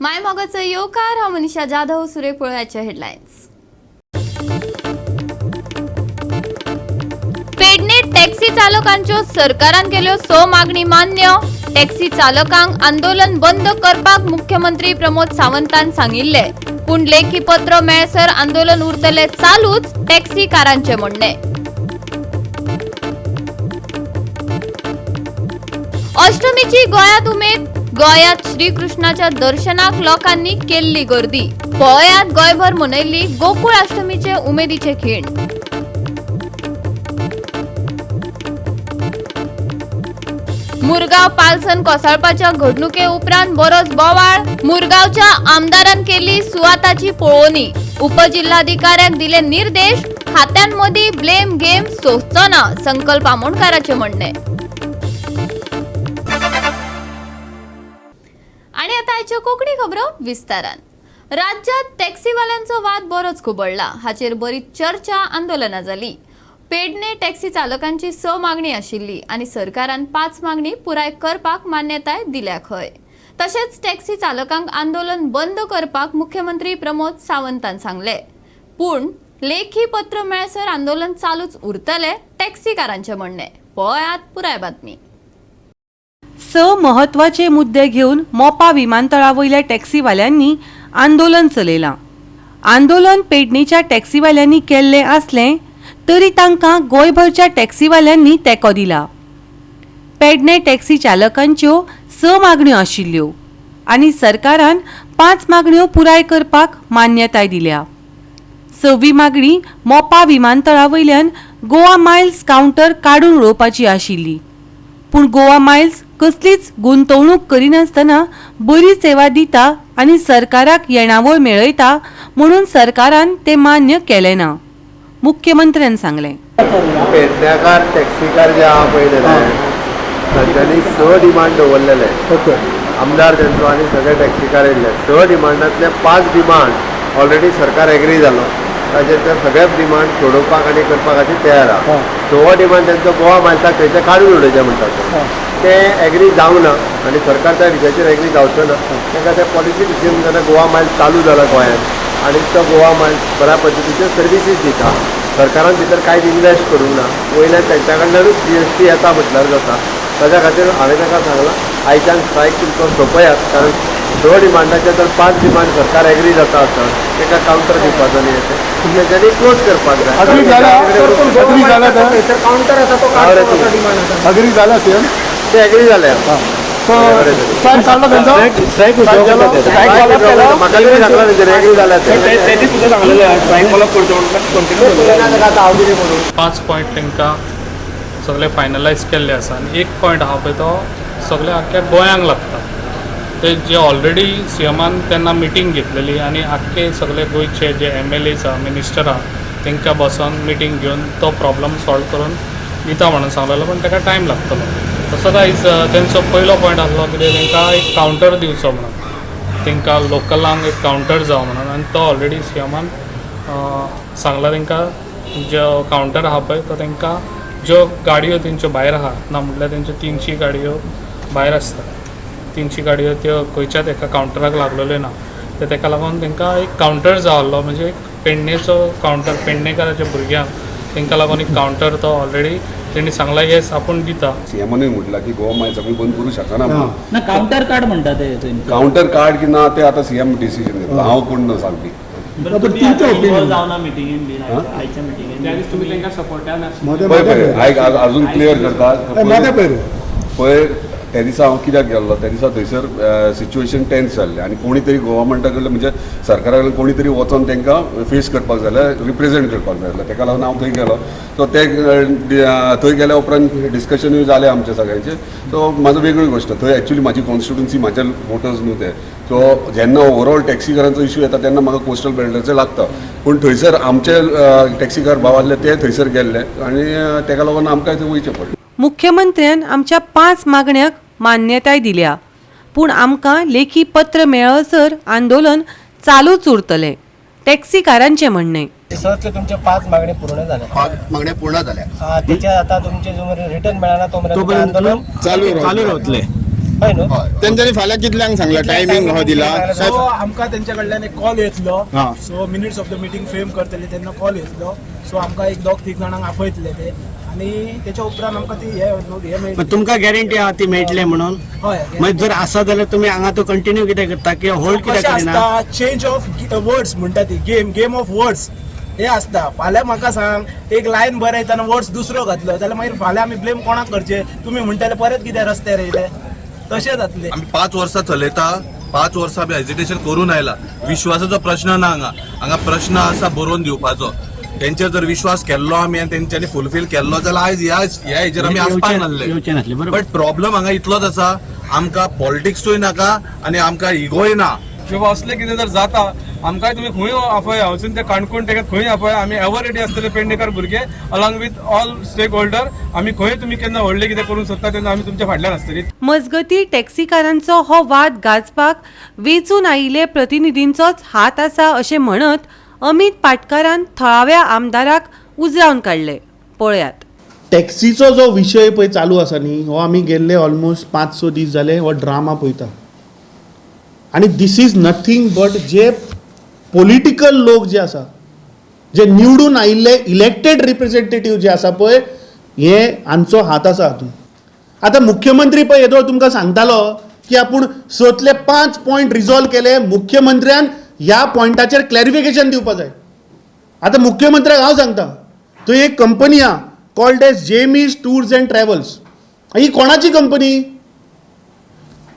माय मोगाचो येवकार. हांव मनीषा जाधव. सुरेख पळोवयाचे हेडलायन्स. पेडणे टॅक्सी चालकांच्यो सरकारान केल्यो स मागणी मान्य. टॅक्सी चालकांक आंदोलन बंद करपाक मुख्यमंत्री प्रमोद सावंतान सांगिल्ले, पूण लेखी पत्र मेळसर आंदोलन उरतले चालूच, टॅक्सीकारांचे म्हणणे. अष्टमीची गोंयांत उमेद. गोंयांत श्रीकृष्णाच्या दर्शनाक लोकांनी केल्ली गर्दी. पळयात गोंयभर मनयल्ली गोकुळ अष्टमीचे उमेदीचे खीण. मुरगांव पालसन कोसळपाच्या घडणुके उपरांत बरोच बोवाळ. मुरगांवच्या आमदारान केली सुवाताची पळोवणी. उपजिल्हाधिकाऱ्याक दिले निर्देश. खात्यांमदीं ब्लेम गेम सोंसचो ना, संकल्प आमोणकाराचे म्हणणे. आणि आता आयच्यो कोंकणी खबरो विस्तारान. राज्यात टॅक्सीवाल्यांचो वाद बरोच खुबळला. हाचेर बरीच चर्चा, आंदोलनां जाली. पेडणे टॅक्सी चालकांची स मागणी आशिल्ली आनी सरकारान पांच मागणी पुराय करपाक मान्यताय दिल्या खंय. तशेंच टॅक्सी चालकांक आंदोलन बंद करपाक मुख्यमंत्री प्रमोद सावंतान सांगले, पूण लेखी पत्र मेळसर आंदोलन चालूच उरतले, टॅक्सीकारांचे म्हणणे. पळयात पुराय बातमी. स महत्वाचे मुद्दे घेवन मोपा विमानतळा वयल्या टॅक्सीवाल्यांनी आंदोलन चलयलां. आंदोलन पेडणेच्या टॅक्सीवाल्यांनी केल्लें आसलें तरी तांकां गोंयभरच्या टॅक्सीवाल्यांनी तेंको दिला. पेडणे टॅक्सी चालकांच्यो स मागण्यो आशिल्ल्यो आनी सरकारान पांच मागण्यो पुराय करपाक मान्यताय दिल्या. सवी मागणी मोपा विमानतळा वयल्यान गोवा मायल्स कावंटर काडून उडोवपाची आशिल्ली, पूण गोवा मायल्स कसलीच गुंतवणूक करिनासतना बरी सेवा दिता आनी सरकाराक येणावळ मेळयता म्हणून सरकारान तें मान्य केलें ना, मुख्यमंत्र्यान सांगलें. पेडण्याकार टॅक्सीकार जे आहा पळय ते तांच्यांनी स डिमांड दवरलेले. आमदार तेंचो आनी सगळे टॅक्सीकार येयल्ले. स डिमांडांतले पांच डिमांड ऑलरेडी सरकार एग्री जालो. ताचेर ते सगळे डिमांड सोडोवपाक आनी करपा खातीर तयार आहा. सवो डिमांड तेंचो गोवा मायल्साक थंयचे काडून उडोवचें म्हणटा ते एग्री जावंक ना आनी सरकार त्या विशयाचेर एग्री जावचो ना. तांकां ते पॉलिसी डिसिजन जेन्ना गोवा मायल्स चालू जाला गोंयांत आनी तो गोवा मायल्स बऱ्या पद्दतीच्यो सर्विसीस दिता, सरकारान भितर कांयच इन्वेस्ट करूंक ना, वयल्यान तेंच्या कडल्यानूच जीएसटी येता म्हटल्यार जाता. ताच्या खातीर हांवें ताका सांगलां, आयच्यान स्ट्रायक तुमचो सोंपयात, कारण स डिमांडाचे जर पांच डिमांड सरकार एग्री जाता आसत, ताका कावंटर दिवपाचो न्ही, तें तेंच्यांनी क्लोज करपाक जाय. अग्री जाला. अग्री जाला तर. काउंटर आसा तो हांव रे तूं. अग्री जाला सीएम. ते एग्री जाले. सो स्ट्रायक काडलो तेंचो. स्ट्रायक म्हाका तरी सांगला तेंच्यांनी एग्री जाल्या ते. तेजी सुद्दां सांगलेलें स्ट्रायक फॉलोअप करचो म्हणून कंटिन्यू. आतां हांव कितें करूं? पांच पॉयंट तांकां सगळे फायनलायज केल्ले आसा आनी एक पॉयंट आहा पळय तो सगळे आख्ख्या गोंयांक लागता. ते जे ऑलरेडी सी एमान तेन्ना मिटींग घेतलेली आनी आख्खे सगळे गोंयचे जे एमएलएज आहा, मिनिस्टर आहा, तांकां बसोन मिटींग घेवन तो प्रॉब्लम सॉल्व करून दिता म्हणून सांगलेलो, पण ताका टायम लागतलो. तसोच आयज तेंचो पयलो पॉयंट आसलो कितें, तांकां एक कावंटर दिवचो म्हणून, तांकां लोकलांक एक कावंटर जावं म्हणून. आनी तो ऑलरेडी सी एमान सांगला तांकां, जो कावंटर आहा पळय तो तांकां ज्यो गाडयो तेंच्यो भायर आहा ना म्हटल्यार तेंच्यो 300 गाडयो भायर आसता, 300 गाडयो त्यो खंयच्याच एका कावंटराक लागलेल्यो ना. तर ताका लागून तांकां एक कावंटर जाय आहलो, म्हणजे एक पेडणेचो कावंटर, पेडणेकाराच्या भुरग्यांक तांकां लागून एक कावंटर. तो ऑलरेडी तेणी सांगला येस, आपूण दिता. सीएमानूय म्हटलां की गोवा मायल्स आमी बंद करूं शकना म्हणून. ना, काउंटर कार्ड म्हणटा ते थंय. कावंटर कार्ड की ना ते आतां सीएम डिसिजन घेतला, हांव कोण ना सांगपी. ना, पण तुमचें opinion. जावना मिटिंगेन बीन आयच्या मिटिंगेन. तुमी तांकां सपोर्टान मदें पळय पळय, आयक, अजून क्लियर करता. मदें पळय रे. पयर त्या दिसा हांव कित्याक गेल्लो, त्या दिसा थंयसर सिच्युएशन टेन्स जाल्लें आनी कोणी तरी गोवोरमेंटा कडल्यान, म्हणजे सरकारा कडल्यान कोणी तरी वचोन तांकां फेस करपाक जाय जाल्यार, रिप्रेझेंट करपाक जाय जाल्यार, ताका लागून हांव थंय गेलो. सो ते थंय गेल्या उपरांत डिस्कशनूय जालें आमचें सगळ्यांचें. सो म्हाजो वेगळी गोश्ट, थंय एक्चुली म्हाजी कॉन्स्टिट्युन्सी, म्हाजे वोटर्स न्हू ते. सो जेन्ना ओवरऑल टॅक्सीकारांचो इशू येता तेन्ना म्हाका कोस्टल बेल्टाचें लागता, पूण थंयसर आमचे टॅक्सीकार भाव आसले ते थंयसर गेल्ले आनी ताका लागून आमकां थंय वयचें पडलें. मुख्यमंत्र्यान आमच्या पांच मागण्यांक मान्यताय दिल्या, पूण आमकां लेखी पत्र मेळसर आंदोलन चालूच उरतलें, टॅक्सीकारांचें म्हणणें. दिसांतले तुमचे पांच मागणी पूर्ण झाल्या. पाच मागण्या पूर्ण झाल्या. त्याच्या आता तुमचे जो रिटर्न मेळना तो मेरेन आंदोलन चालू चालू रावतले. हय न्हू? तेंच्यांनी फाल्यां कितल्यांक सांगला टायमींग हो दिला? सो आमकां तेंच्या कडल्यान एक कॉल येतलो. हा. So minutes of the meeting frame करतले तेन्ना कॉल येतलो. सो आमकां एक दोग तीग जाणांक आपयतले ते आनी तेच्या उपरांत आमकां ती हे हे मेळटली. तुमकां गॅरंटी आहा ती मेळटले म्हणून? हय. मागीर जर आसा जाल्यार तुमी हांगा तो कंटिन्यू कितें करता किंवा होल्ड कित्याक कशें करिना? आसता, चेंज ऑफ वर्ड्स म्हणटा ती गेम, गेम ऑफ वर्ड्स हे आसता. फाल्यां म्हाका सांग, एक लायन बरयतना वर्ड्स दुसरो घातलो जाल्यार मागीर फाल्यां आमी ब्लेम कोणाक करचे? तुमी म्हणटले परत कितें रस्त्यार येयले, तशें जातलें. आमी 5 वर्सां चलयता, 5 वर्सां आमी हेजिटेशन करून आयला. विश्वासाचो प्रश्न ना हांगा, हांगा प्रश्न आसा बरोवन दिवपाचो. तेंचेर जर विश्वास केल्लो आमी आनी तेंच्यांनी फुलफील केल्लो जाल्यार आयज ह्या ह्या हेजेर आमी आसपाक नासले. येवचे नासले, बरोबर. बट प्रॉब्लम हांगा इतलोच आसा, आमकां पॉलिटिक्सूय नाका आनी आमकां इगोय ना. किंवा असले कितें जर जाता आमकांय तुमी खंय आपया, वचून ते काणकोण तेका खंय आपया, आमी एवर रेडी आसतले पेडणेकर भुरगे along with all stake holder. आमी खंय तुमी केन्ना व्हडलें कितें करूंक सोदता तेन्ना आमी तुमच्या फाटल्यान आसतली. मजगती टॅक्सीकारांचो हो वाद गाजपाक वेंचून आयिल्ले प्रतिनिधींचोच हात आसा अशें म्हणत अमित पाटकारान थळाव्या आमदाराक उजरावन काडले. पळयात. टॅक्सीचो जो विशय पळय चालू आसा न्ही, हो आमी गेल्ले ऑलमोस्ट 5-6 दीस जाले हो ड्रामा पळयता. आनी this is nothing but J political लोक जे आसा, जे निवडून आयिल्ले इलेक्टेड रिप्रेझेंटेटीव जे आसा पळय, हे हांचो हात आसा हातूंत. आतां मुख्यमंत्री पळय येदोळ तुमकां सांगतालो की आपूण 6तले 5 पॉयंट रिजॉल्व केले. मुख्यमंत्र्यान ह्या पॉयंटाचेर क्लॅरिफिकेशन दिवपा जाय. आतां मुख्यमंत्र्याक हांव सांगता, थंय एक कंपनी आहा called as Jemy's tours and travels. ही कोणाची कंपनी?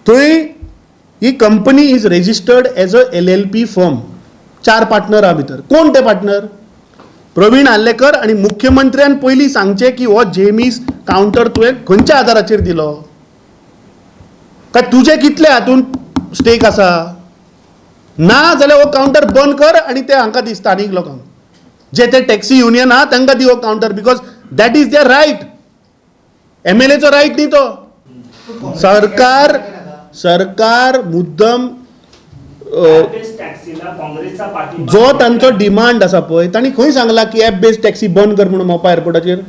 थंय ही company is registered as a LLP firm. 4 partner आहा भितर. कोण ते पार्टनर? प्रवीण आर्लेकर. आनी मुख्यमंत्र्यान पयलीं सांगचें की हो जेमीस कावंटर तुवें खंयच्या आदाराचेर दिलो, काय तुजे कितले हातूंत स्टेक आसा? ना जाल्यार हो कावंटर बंद कर आनी ते हांकां दी, स्थानीक लोकांक, जे ते टॅक्सी युनियन आहा तांकां दी हो counter, because that is their right. एमएलएचो right न्ही तो. सरकार सरकार मुद्दम जो तांचो डिमांड आसा पळय, तांणी खंय सांगला की एप बेस्ड टॅक्सी बंद कर म्हणून मोपा एअरपोर्टाचेर?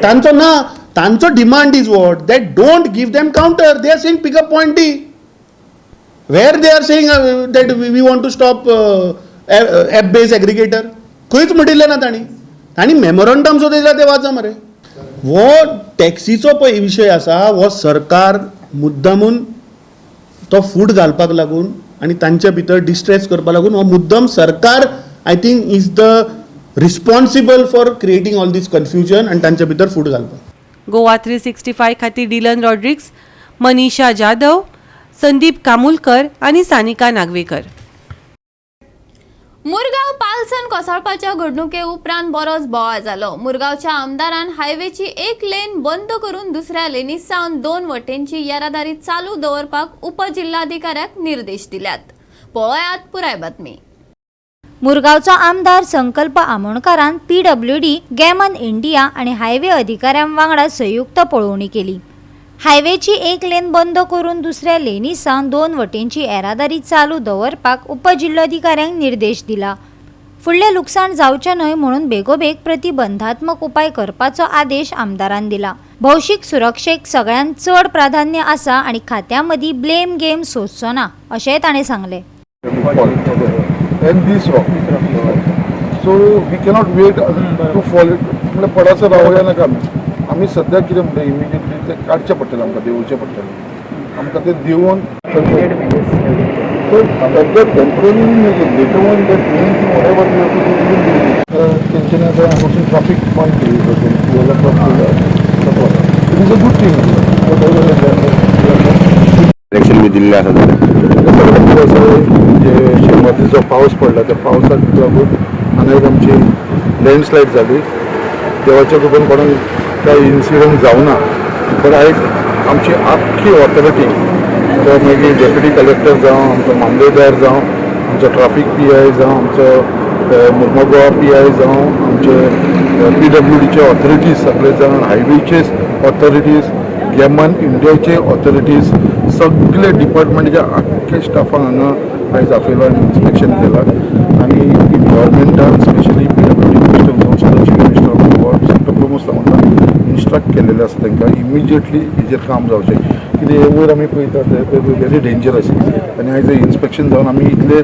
तांचो ना, तांचो demand is what that don't give them counter. They are saying pickup point the, where they are saying that we want to stop app based aggregator? खंयच म्हणिल्लें ना तांणी. तांणी मेमोरंडम सुद्दां दिला, ते वाचा मरे. हो टॅक्सीचो पळय विशय आसा, हो सरकार मुद्दामून तो फूट घालपाक लागून आनी तांचे भितर डिस्ट्रेस करपाक लागून हो मुद्दम सरकार I think is the responsible for creating all this confusion आनी तांचे भितर फूट घालपाक. गोवा 365 खातीर डिलन रॉड्रिक्स, मनीषा जाधव, संदीप कामुलकर आनी सानिका नागवेकर. मुरगांव पालसन कोसळपाच्या घडणुके उपरांत बरोच बोवाळ जालो. मुरगांवच्या आमदारान हायवेची एक लेन बंद करून दुसऱ्या लेनी सावन 2 वटेनची येरादारी चालू दवरपाक उपजिल्हाधिकाऱ्याक निर्देश दिल्यात. पळयात पुराय बातमी. मुरगांवचो आमदार संकल्प आमोणकारान पीडब्ल्यूडी, गॅमन इंडिया आनी हायवे अधिकाऱ्यां वांगडा संयुक्त पळोवणी केली. हायवेची एक लेन बंद करून दुसऱ्या लेनी सावन 2 वटेनची येरादारी चालू दवरपाक उपजिल्लोधिकाऱ्यांक निर्देश दिला. फुडलें लुकसाण जावचें न्हय म्हणून बेगोबेग प्रतिबंधात्मक उपाय करपाचो आदेश आमदारान दिला. भौशीक सुरक्षेक सगळ्यांत चड प्राधान्य आसा आनी खात्यां मदीं ब्लेम गेम सोंसचो ना अशेंय ताणें सांगलें. And this rock. So we cannot wait to fall. म्हणल्यार पडासर रावया नाका आमी. आमी सद्याक कितें म्हणटा, इमिजिएटली ते काडचें पडटलें आमकां, देंवचें पडटलें आमकां ते देंवोन. सद्या temporary, later on that main thing whatever we have to do, तेंच्यांनी आतां वचून ट्राफीक बंद केली, 12 o'clock. It is a good thing. Direction बी दिल्लें आसा जाल्यार जे शेनवार जो पावस पडला त्या पावसाक लागून हांगा एक आमची लँडस्लायड जाली. देवाच्या कृपेन कोणाक कांय इन्सिडंट जावना, बट आयज आमची आख्खी ऑथॉरिटी, तो मागीर डेप्युटी कलेक्टर जावं, आमचो मामलेदार जावं, आमचो ट्राफीक पीआय जावं, आमचो मुर्मोगांव पीआय जावं, आमचे पीडब्ल्यूडीचे ऑथॉरिटीज सगळे जाण, हायवेचे ऑथॉरिटीज, गॅमन इंडियाचे ऑथॉरिटीज, सगळे डिपार्टमेंटच्या आख्खे स्टाफांक हांगा आयज आपयला आनी इन्स्पेक्शन केलां. आनी गव्हर्मेंटान स्पेशली पीडब्ल्यूडी मिनिस्टर जावं, सगळे chief minister of Goa doctor Pramod सावंतान instruct केलेलें आसा तांकां इमिजिएटली हेजेर काम जावचें. कितें हे वयर आमी पळयता ते व्हेरी डेंजरस आनी आयज इन्स्पेक्शन जावन आमी इतले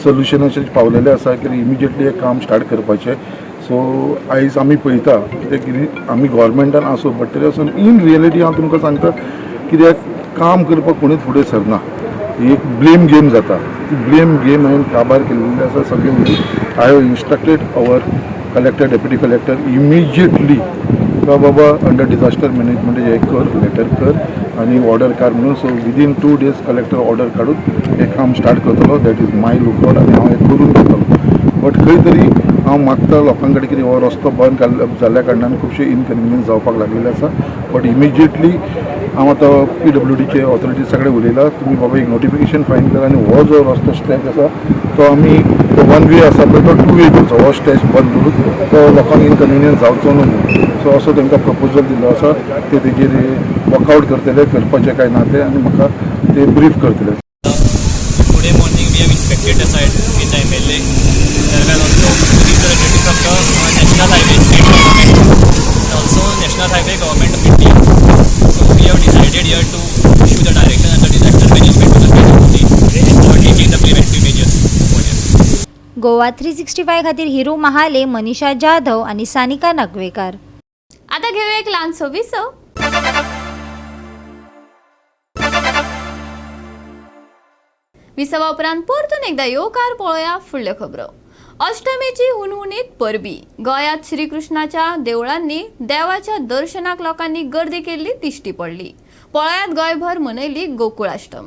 सोल्युशनाचेर पावलेले आसा की इमिजिएटली हें काम स्टार्ट करपाचें. सो आयज आमी पळयता कित्याक कितें आमी गोवोरमेंटान आसूं बट तरी आसून इन रियलिटी हांव तुमकां सांगता कित्याक काम करपाक कोणूच फुडें सरना. एक ब्लेम गेम जाता. ती ब्लेम गेम हांवें काबार केल्ली आसा सगळें. I have instructed our collector, deputy collector immediately का बाबा अंडर डिझास्टर मॅनेजमेंट हें कर, लेटर कर आनी ऑर्डर काड म्हणून. So within 2 days collector order काडून हें काम स्टार्ट करतलो. That is my lookout आनी हांव हें करून घेतलो. बट खंय तरी हांव मागता लोकां कडेन कितें हो रस्तो बंद जाल्ल्या कारणान खुबशे इनकन्विनियन्स जावपाक लागलेले आसा. बट इमिजिएटली हांव आतां PWDचे ऑथॉरिटी सगळे उलयला, तुमी बाबा एक नोटिफिकेशन फायन करा आनी हो जो रस्तो स्ट्रेच आसा तो आमी तो वन वे आसा पळय तो टू वे करचो, हो स्ट्रेच बंद करून तो लोकांक इनकन्विनियन्स जावचो न्हू म्हणून. सो असो तांकां प्रपोजल दिल्लो आसा. ते तेजेर वर्कआवट करतले, करपाचें काय ना तें, आनी म्हाका ते ब्रीफ करतले. Today morning we have inspected the site with the MLA. There were also representatives of the National Highway State Government and also National Highway Government of India. So we have decided here to issue the direction and the disaster management to the PWD for taking the preventive measures over here. Goa 365 खातीर हिरू महाले, मनीषा जाधव आनी सानिका नागवेकार. आता घेऊया एक ल्हानसो विसव. विसवा उपरांत परतून एकदा येवकार पळोवया फुडल्यो खबरो. अष्टमीची हुनहुनीत परबी. गोंयांत श्रीकृष्णाच्या देवळांनी देवाच्या दर्शनाक लोकांनी गर्दी केल्ली दिश्टी पडली. पळयात गोंयभर मनयली गोकुळाष्टम.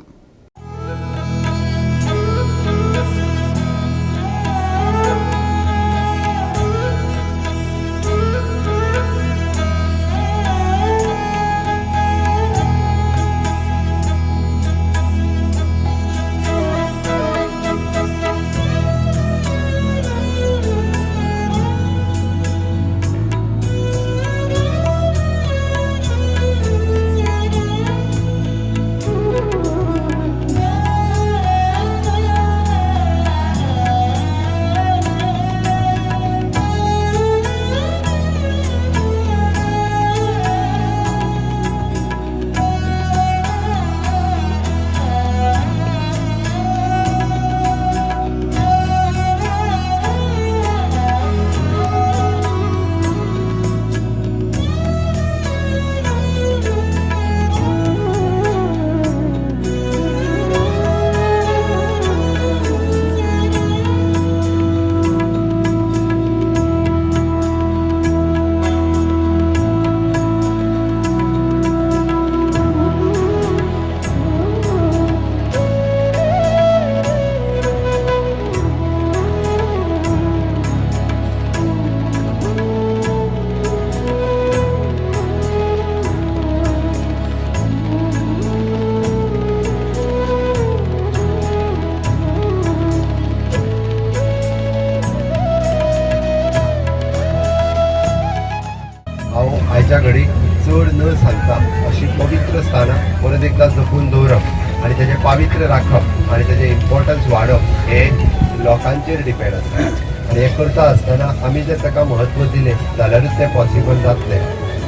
हांव आयच्या घडीक चड न सांगता अशी पवित्र स्थानां परत एकदां जपून दवरप आनी तेजें पावित्र्य राखप आनी तेजें इम्पॉर्टन्स वाडप हें लोकांचेर डिपेंड आसता. आनी हें करता आसतना आमी जर ताका म्हत्व दिलें जाल्यारूच तें पॉसिबल जातलें.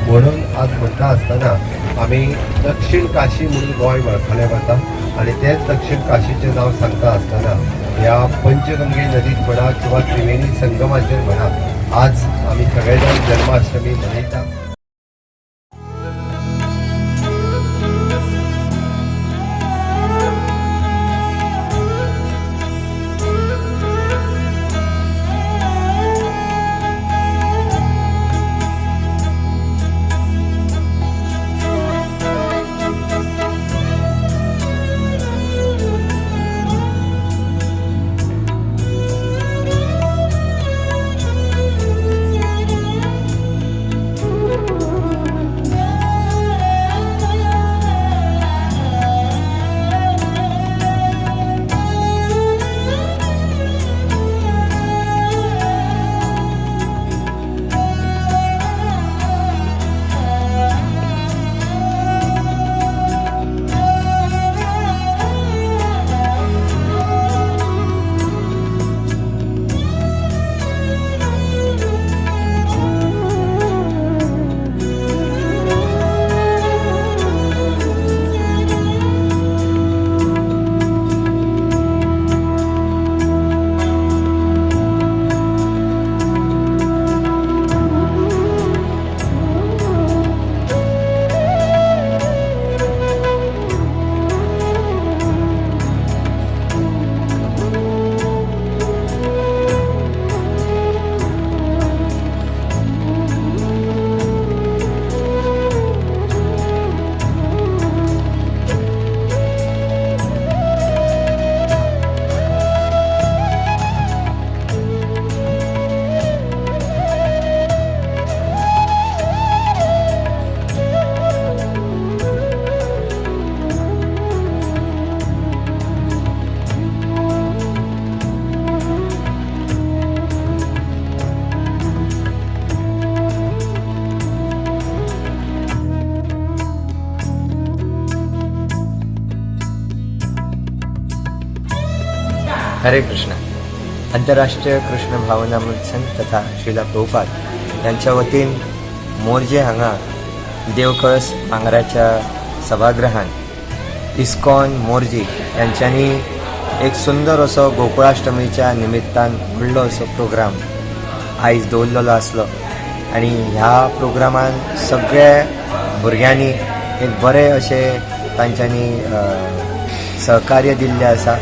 म्हणून आज म्हणटा आसतना आमी दक्षिण काशी म्हणून गोंय वळखलें वता आनी तेंच दक्षिण काशीचें नांव सांगता आसतना ह्या पंचगंगे नदीत म्हणा किंवा त्रिवेणी संगमाचेर म्हणा आज आमी सगळे जाण जन्माष्टमी मनयता. हरे कृष्ण. आंतरराष्ट्रीय कृष्ण भावनामृत संघ तथा श्रीला प्रभुपाद यांच्या वतीन मोरजे हांगा देवकळस मांगराच्या सभागृहात इस्कॉन मोरजी यांच्यांनी एक सुंदर असो गोकुळाष्टमीच्या निमित्तान व्हडलो असो प्रोग्राम आयज दवरलेलो आसलो आनी ह्या प्रोग्रामान सगळे भुरग्यांनी एक बरें अशें तांच्यांनी सहकार्य दिल्लें आसा.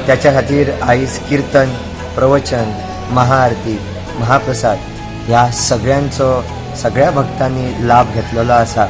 त्याच्या खातीर आयज किर्तन, प्रवचन, महाआरती, महाप्रसाद ह्या सगळ्यांचो सगळ्या भक्तांनी लाभ घेतलेलो आसा.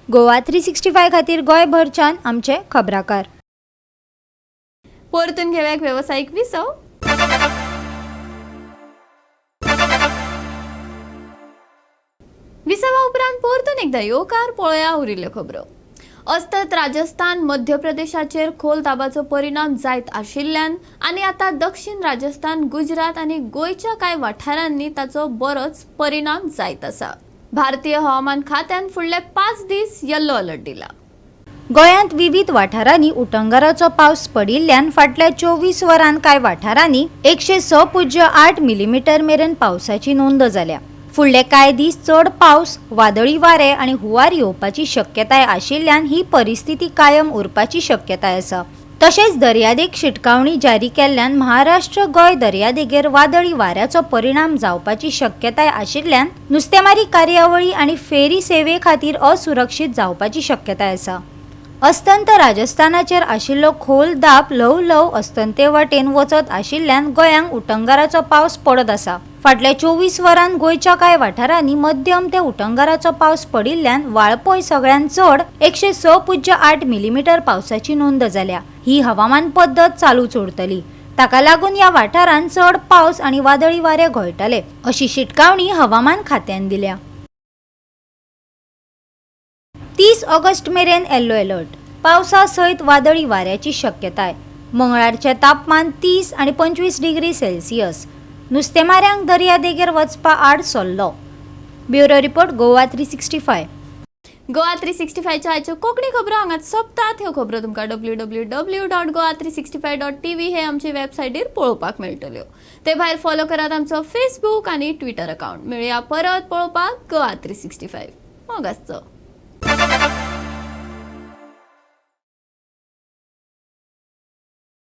गोवा 365 खातीर गोंयभरच्यान आमचे खबराकार. परतून घेव्याक वेवसायीक विसव. विसवा उपरांत परतून एकदा येवकार पळया उरिल्ल्यो खबरो. अस्तंत राजस्थान मध्य प्रदेशाचेर खोल दाबाचो परिणाम जायत आशिल्ल्यान आनी आतां दक्षिण राजस्थान, गुजरात आनी गोंयच्या कांय वाठारांनी ताचो बरोच परिणाम जायत आसा. भारतीय हवामान खात्यान फुडले 5 दीस येल्लो अलर्ट दिला. गोंयांत विविध वाठारांनी उटंगाराचो पावस पडिल्ल्यान फाटल्या 24 वरांत कांय वाठारांनी 106.8 मिलीमीटर मेरेन पावसाची नोंद जाल्या. फुडले कांय दीस चड पावस, वादळी वारे आनी हुंवार येवपाची शक्यताय आशिल्ल्यान ही परिस्थिती कायम उरपाची शक्यताय आसा. तशेंच दर्यादेग शिटकावणी जारी केल्ल्यान महाराष्ट्र गोंय दर्यादेगेर वादळी वाऱ्याचो परिणाम जावपाची शक्यताय आशिल्ल्यान नुस्तेमारी कार्यावळी आनी फेरी सेवे खातीर असुरक्षीत जावपाची शक्यताय आसा. अस्तंत राजस्थानाचेर आशिल्लो खोल दाब ल्हव ल्हव अस्तंते वाटेन वचत आशिल्ल्यान गोंयांक उटंगाराचो पावस पडत आसा. फाटल्या 24 वरांत गोंयच्या कांय वाठारांनी मध्यम ते उटंगाराचो पावस पडिल्ल्यान वाळपय सगळ्यांत चड 106.8 मिलीमीटर पावसाची नोंद जाल्या. ही हवामान पद्दत चालूच उरतली. ताका लागून ह्या वाठारांत चड पावस आनी वादळी वारे घोळटले अशी शिटकावणी हवामान खात्यान दिल्या. 30 ऑगस्ट मेरेन येल्लो अलर्ट. पावसा सयत वादळी वाऱ्याची शक्यताय. मंगळारचें तापमान 30 आनी 25 डिग्री सेल्सियस. नुस्तेमाऱ्यांक दर्यादेगेर वचपा आड सल्लो. Bureau report, Goa 365. Goa 365च्या आयच्यो कोंकणी खबरो हांगाच सोंपतात. ह्यो खबरो तुमकां www.goa365.tv हे आमचे वेबसायटीर पळोवपाक मेळटल्यो. ते भायर फॉलो करात आमचो फेसबूक आनी ट्विटर अकाउंट. मेळया परत पळोवपाक गोवा 365. मोग आसचो.